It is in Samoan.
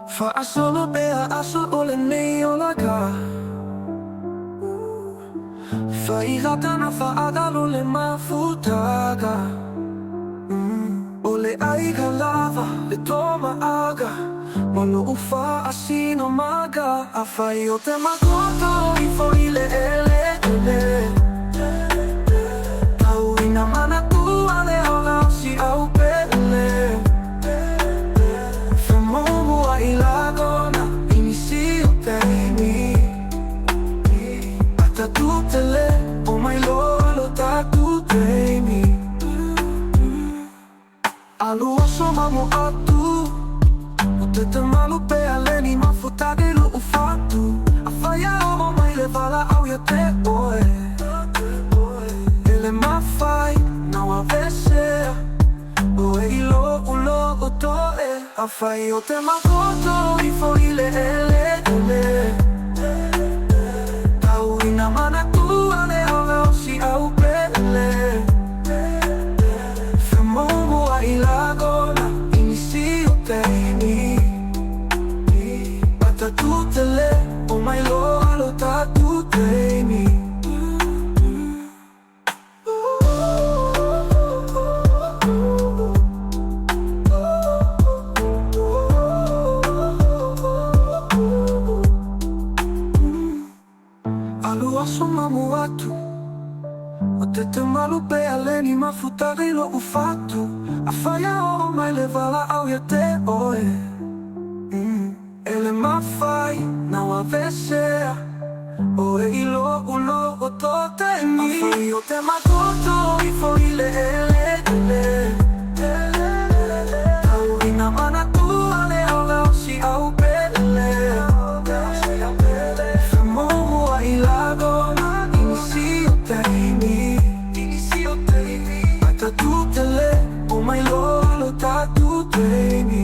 Faasolo pea aso o lenei olaga. Faigata na faagalo le mafutaga. O le aiga lava le tomaaga ma lou faasinomaga. Afai o te makoto ifo i le eleele, tau ina manatua le ola o si au pele. Femumu-ai lagona i nisi o taimi. A tatou tele o mai loa lo tatou taimi. Alu aso ma atu O te te malu pea leni mafutaga i lou fatu. Afai e oo mai le valaau ia te oe, E le mafai na ou aveesea Oe i lo'u loto e. Afai o te makoto ifo i le eleele, Tau ina manatua le ola o si au pele. Femumu-ai lagona i nisi o taimi. A tatou tele o mai loa lo tatou taimi. Alu aso ma atu O te te malu pea leni mafutaga i lou fatu. Afai e oo mai le valaau ia te oe, E le mafai na ou aveesea Oe i lo'u loto taimi. Afai o te makoto ifo i le eleele, Tau ina manatua le ola o si au pele. Femumu-ai lagona i nisi o taimi. A tatou tele o mai loa lo tatou taimi.